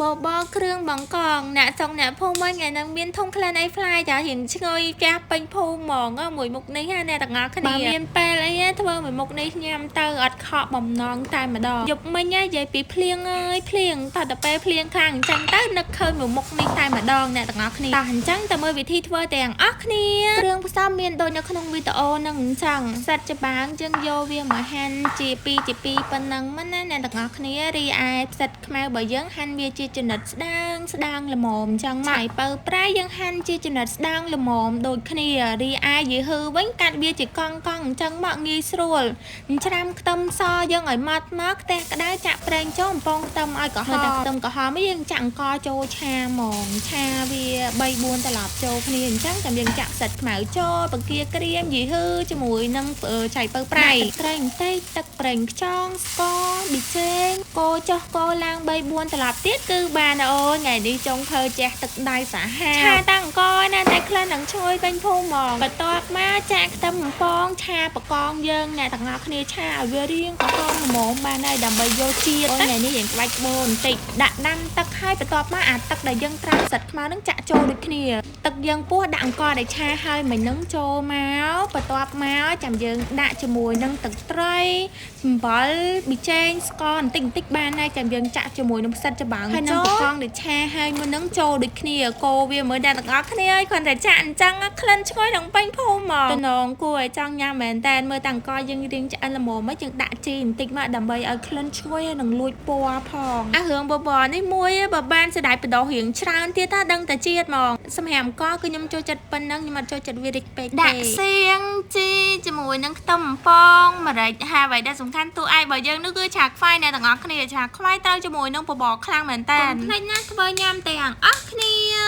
បបរគ្រឿងបង្កងអ្នកចុងអ្នកភូមិវិញថ្ងៃហ្នឹងមានធុងក្លិនអីផ្លែចារៀងឈ្ងុយផ្ទះពេញភូមិហ្មងមួយមុខនេះណាអ្នកទាំងអស់គ្នាបើមានពេលអីធ្វើមួយមុខនេះញ៉ាំទៅអត់ខកបំណងតែម្ដងយប់មិញនិយាយពីភ្លៀងអើយភ្លៀងតតែពេលភ្លៀងខ្លាំងអញ្ចឹងទៅនឹកឃើញមួយមុខនេះតែម្ដងអ្នកទាំងអស់គ្នាតោះអញ្ចឹងទៅមើលវិធីធ្វើទាំងអស់គ្នាគ្រឿងផ្សំមានដូចនៅក្នុងវីដេអូហ្នឹងអញ្ចឹងផ្សិតច្បាងយើងយកវាមកហាន់ជាពីរជាពីរប៉ុណ្ណឹងមកណាអ្នកទាំងអស់គ្នារីឯផ្សិតខ្មៅបើយើងហាន់វាជាចំណិតស្ដើងស្ដើងល្មមអញ្ចឹងមកពៅប្រៃយើងហាន់ជាចំណិតស្ដើងល្មមដូចគ្នារីឯយីហឺវិញកាត់វាជាកង់កង់អញ្ចឹងមកងាយស្រួលច្រាំខ្ទឹមសយើងឲ្យម៉ត់មកខ្ទះក្តៅចាក់ប្រេងចូលអំពងខ្ទឹមឲ្យក្រហមតែខ្ទឹមក្រហមយើងចាក់អង្ករចូលឆាហ្មងឆាវា3 4ត្រឡប់ចូលគ្នាអញ្ចឹងចាំយើងចាក់ផ្សិតខ្មៅចូលបង្គាក្រៀមយីហឺជាមួយនឹងឆៃពៅប្រៃត្រីបន្តិចទឹកប្រេងខ្យងស្ករប៊ីចេងកូរចុះកូរឡើង3 4ត្រឡប់ទៀតគឺបានអូនថ្ងៃនេះចុងភៅជះទឹកដៃសាហាវឆាតាំងអង្គណាតែក្លិននឹងឈ្ងុយពេញភូមិហ្មងបន្ទាប់មកចាក់ខ្ទឹមបំពងឆាបកងយើងអ្នកទាំងអស់គ្នាឆាឲ្យវារៀងក្រហមល្មមបានហើយដើម្បីយកជាតិអូនថ្ងៃនេះរៀងក្បាច់ក្បូរបន្តិចដាក់ដាំទឹកហើយបន្ទាប់មកអាទឹកដែលយើងត្រាំផ្សិតខ្មៅនឹងចាក់ចូលដូចគ្នាទឹកយើងពោះដាក់អង្ករដែលឆាហើយមិញនឹងចូលមកបន្ទាប់មកចាំយើងដាក់ជាមួយនឹងទឹកត្រីអំបិលប៊ីចេងស្ករបន្តិចបន្តិចបានហើយចាំយើងចាក់ជាមួយនឹងផ្សិតច្បើងហើយនឹងបកងដែលឆាហើយមុននឹងចូលដូចគ្នាកូរវាមើលអ្នកទាំងអស់គ្នាហើយគ្រាន់តែចាក់អញ្ចឹងក្លិនឈ្ងុយនឹងពេញភូមិមកតំណងគួរឲ្យចង់ញ៉ាំមែនតែមើលតាំងកយើងរៀងឆ្អិនល្មមមកយើងដាក់ជីបន្តិចមកដើម្បីឲ្យក្លិនឈ្ងុយហើយនឹងលួចពណ៌ផងអារឿងបបរនេះមួយបើបានស្ដាយបដោះរៀងច្រើនទៀតថាដឹងតែជាតិហ្មងសម្រាប់អង្គគឺខ្ញុំចូលចិត្តប៉ុណ្ណឹងខ្ញុំអត់ចូលចិត្តវារិចពេកទេដាក់សៀងជីជាមួយនឹងខ្ទឹមបំពងម្រេចហើយអ្វីដែលសំខាន់តួឯករបស់យើងនោះគឺឆាខ្វៃអ្នកទាំងអស់គ្នាឆាខ្វៃត្រូវជាមួយនឹងបបរខ្លាំងមែនតើកុំភ្លេចណាធ្វើញ៉ាំទាំងអស់គ្នា។